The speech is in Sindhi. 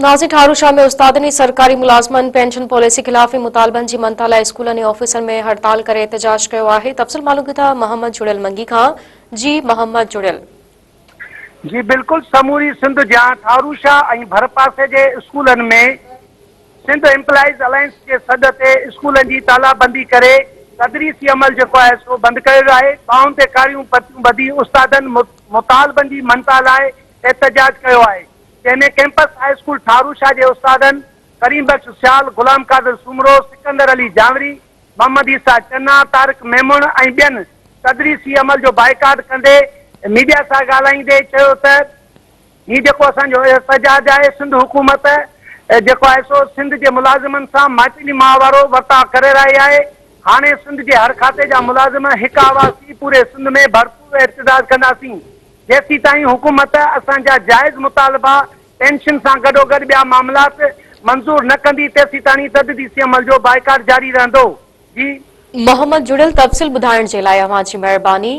ناظرين ٺاروشاه ۾ استادن ۽ سرڪاري ملازمن پينشن پاليسي خلاف ۽ مطالبن جي مڃتا لاء اسڪولن ۽ آفيسن ۾ هڙتال ڪري احتجاج ڪيو آهي تفصيل معلوم ڪيون ٿا محمد جڙيل منگي کان جي محمد جڙيل. جي بلڪل سموري سنڌ جيان ٺاروشاه ۽ ڀرپاسي جي اسڪولن ۾ سنڌ ايمپلائيز الائنس جي سڏ تي اسڪولن جي تالا بندي ڪري تدريسي عمل جيڪو آهي سو بند ڪيو ويو آهي ٻانهن تي ڪاريون پٽيون ٻڌي استادن مطالبن جي مڃتا لاء احتجاج ڪيو آهي جنهن ۾ ڪئمپس هاء اسڪول ٺاروشاه جي استادن ڪريم بخش سيال، غلام قادر سومرو، سڪندر علي جانوري، محمد عيسيٰ چنا، طارق ميمڻ ۽ ٻين تدريسي عمل جو بائيڪاٽ ڪندي ميڊيا سان ڳالهائيندي چيو ته هي جيڪو اسان جو احتجاج آهي سنڌ حڪومت جيڪو آهي سو سنڌ جي ملازمن سان ماٽيلي ماء وارو ورتاء ڪري رهي آهي هاڻي سنڌ جي هر کاتي جا ملازم هڪ آواز ٿي پوري سنڌ ۾ ڀرپور احتجاج ڪنداسين. جيسيتائين حڪومت اسان جا جائز مطالبا پينشن سان گڏوگڏ ٻيا معاملات منظور نه ڪندي تيسيتاڻي تدديسي عمل جو بائيڪاٽ جاري رهندو. جي. محمد جڙيل تفصيل ٻڌائڻ جي لاء اوهان جي مهرباني.